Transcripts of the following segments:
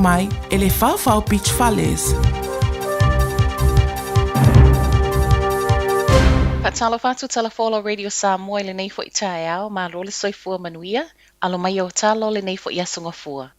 Mai e le Whawhao Beach Fales. Faatalofa atu Talafola Radio Samoa i lenei foi taeao, malo le soifua manuia, alo mai o talo lenei foi aso gafua.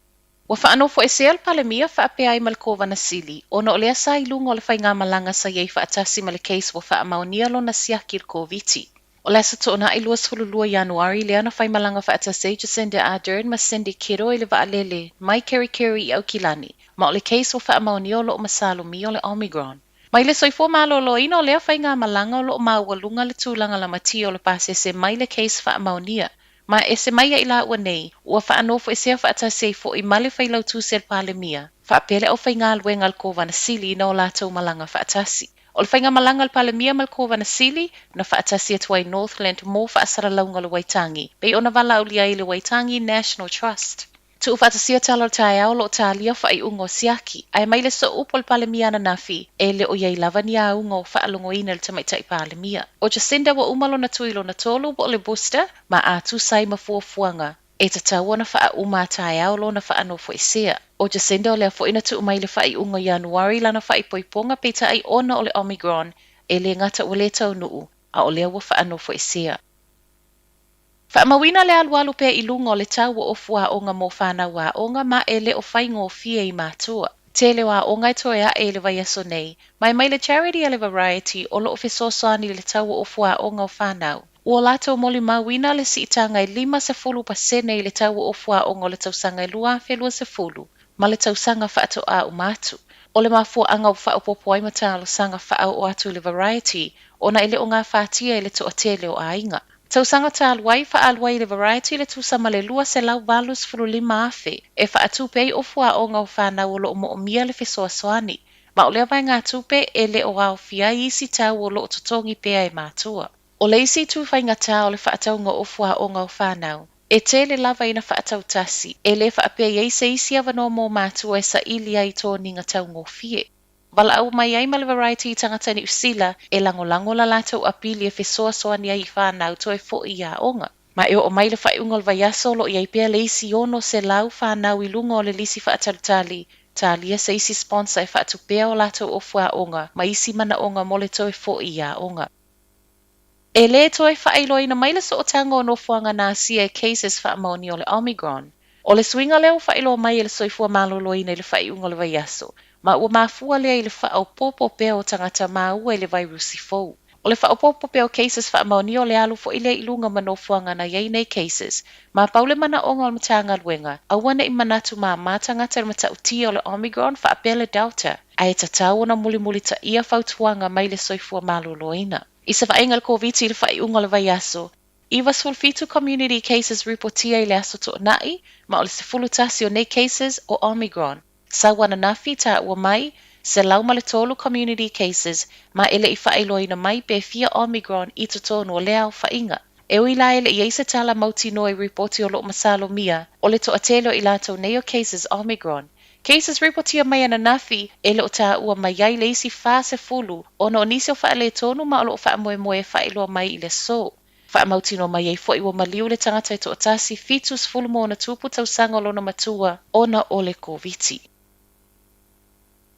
Ua faanofoesea le Palemia faapea ai ma le Kovana Sili, ona o lea sa i luga o le faigamalaga sa i ai faatasi ma le case ua faamaonia lona siaki i le Koviti. O le Aso Toonai 22 Ianuari lea na faimalaga faatasi ai Jacinda Ardern ma Cindy Kiro i le vaalele mai Kerikeri i Aukilani, ma o le case ua faamaonia o lo o masalomia o le Omicron. Mai le soifua maloloina o lea faigamalaga o lo o maualuga le tulaga lamatia o le pasese mai le case faamaonia, ma e ese mai ai laua nei, ua faanofoesea faatasi ai foi ma le Failautusi a le Palemia, faapea le aufaigaluega a le Kovana Sili na o latou malaga faatasi. O le faigamalaga a le Palemia ma le Kovana Sili, na faatasi atu ai Northland mo faasalalauga o le Waitangi, pei ona valaaulia ai le Waitangi National Trust. Tuufaatasia tala o le taeao o lo o talia faaiuga o siaki, ae mai le sooupu o le Palemia ananafi, e le o i ai lava ni auga o faalogoina i le Tamaitai Palemia. ʻO Jacinda ua uma lona tui lona tolu po o le booster, ma a tusa ai ma fuafuaga, e tatau ona faauma a taeao lona faanofoesea. ʻO Jacinda o lea foi na tuu mai i le faaiuga o Ianuari lana faaipoipoga peitai ona o le Omicron, e le gata ua le taunuu, a o lea ua faanofoesea. Faamauina le alualu pea i luga o le tau o ofu aoga mo whānau aoga ma e le o faigofie i mātua. Tele o aoga e toe aʻe i le vaiaso nei, mai mai le charity a le Variety o lo o fesoasoani i le tau o ofu aoga o whānau. Ua latou molimauina le siitaga e 50% i le tau o ofu aoga o le tausaga e 2020 ma le tausaga faatoa uma atu. O le mafuaaga ua faaopoopo ai ma talosaga faaoo atu i le Variety ona e le o gafatia e le toatele o aiga. Tausaga talu ai, faaalu ai i le Variety le tusa ma le 285,000 e faatupe ai ofu aoga o whānau o lo o moomia le fesoasoani. Ma o lea vaegatupe e le o aofia ai isi tau o lo o totogi pea e mātua. O le isi itu faigata o le faatauga ofu aoga o whānau, e tele lava ina faatautasi, e le faapea i ai se isi avanoa mo mātua e saili ai toniga taugofie. Valaau mai ai ma le Variety i tagata Niu Sila e lagolago la latou apili e fesoasoani ai i whānau toe foi i aoga. Ma e oo mai le faaiuga o le vaiaso o lo o i ai pea le isi 600 whānau i luga o le lisi faatalitali, talia se isi sponsor e faatupea o latou ofu aoga ma isi manaoga mo le toe foi i aoga. E le toe faailoaina mai le sootaga o nofoaga na asia e cases faamaonia o le Omicron. O le suiga lea ua faailoa mai e le soifua maloloina i le faaiuga o le vaiaso, ma ua mafua lea i le faaopoopo pea o tagata maua i le vairusi fou. O le faaopoopo pea o cases faamaonia o le alu foi lea i luga ma nofoaga na i ai nei cases, ma pau le manaoga o le Matagaluega, aua ne i manatu māmā tagata i le matautia o le Omicron faapea le Delta, ae tatau ona mulimulitaia fautuaga mai le soifua maloloina. I se vaaiga i le Koviti i le faaiuga o le vaiaso, 97 community cases ripotia i le aso Toonai, ma o le 11 o nei cases o Omicron. Sau ananafi taua mai, 103 community cases, ma e le i faailoaina mai pe fia Omicron i totonu o lea aofaiga. E ui la e le i ai se tala mautinoa i ripoti o lo o masalomia, o le toatele o i latou nei o cases Omicron. Cases ripotia mai ananafi e le o taua mai ai le isi 40 ona o nisi o faaletonu ma o lo o faamoemoe e faailoa mai i le aso. Faamautinoa mai ai foi ua maliu le tagata e toatasi 70+ tausaga o lona matua ona o le Koviti.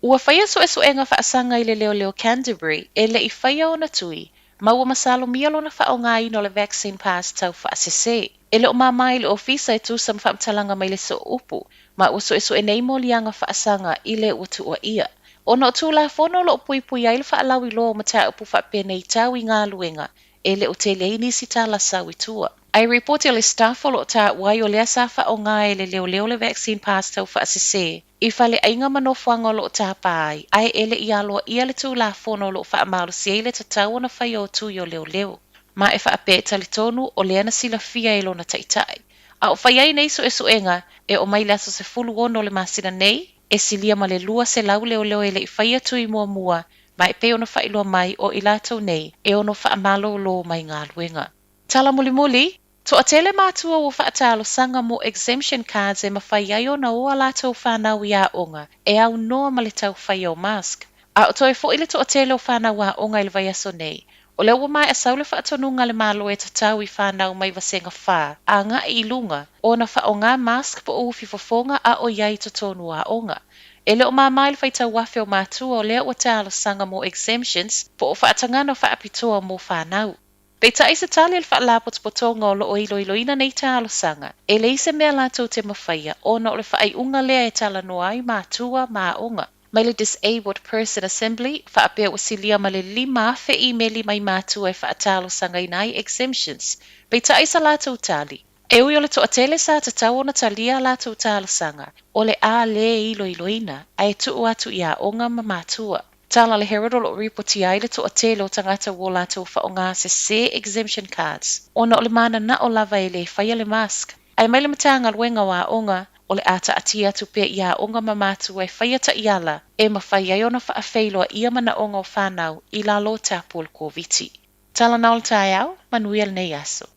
Ua faia suesuega faasaga i le leoleo Canterbury e le i faia ona tui, ma ua masalomia lona faaaogaina o le vaccine pass tau faasese. E le o māmā i le ofisa e tusa ma faamatalaga mai le sooupu, ma ua suesue nei moliaga faasaga i le ua tuuaia. Ona o tulafono o lo o puipui ai le faalauiloa o mataupu faapenei tau i galuega, e le o tele ai nisi tala sau i tua. Ae ripoti a le Stuff o lo o taua ai o lea sa faaaoga e le leoleo le vaccine pass tau faasese i faleaiga ma nofoaga o lo o tāpā ai, ae e le i aloaia le tulafono o lo o faamalosi ai le tatau ona faia o tui o leoleo. Ma e faapea e talitonu o lea na silafia e lona taitai. A o fai ai nei suesuega, e oo mai le aso 16 o le masina nei, e silia ma le 200 leoleo e le i faia tui muamua, ma e pei ona faailoa mai o i latou nei e ono faamalolo mai galuega. Tala mulimuli, toatele mātua ua faatalosaga mo exemption cards e mafai ai ona o a latou whānau i aoga, e aunoa ma le tau faia o mask. A o toe foi le toatele o whānau aoga i le vaiaso nei. O lea ua maea sau le faatonuga a le Malo e tatau i fanau mai Vasega 4 agai i luga ona faaaoga mask po o ufi fofoga a o i ai i totonu o aoga. E le o mama i le faitau afe o matua o lea ua talosaga mo exemptions po o faatagaga faapitoa mo fanau. Peitai se tali a le Faalapotopotoga o lo o iloiloina nei talosaga, e leai se mea latou te mafaia ona o le faaiuga lea e talanoa ai matua ma aoga. Mai le Disabled Person Assembly, faapea ua silia ma le 5,000 imeli mai matua e faatalosagaina ai exemptions. Peitai sa latou tali, e ui o le toatele sa tatau ona talia a latou talosaga, o le a le iloiloina, ae tuu atu i aoga ma matua. Tala a le Herald o lo o ripotia ai le toatele o tagata ua latou faaaoga sesē exemption cards ona o le mananao lava e le faia le mask. Ae mai le Matagaluega o Aoga, o le a taatia atu pea i aoga ma matua e faia taiala e mafai ai ona faafeiloaia manaoga o fanau i lalo o tapu o le Koviti. Tala na o le taeao, manuia lenei aso.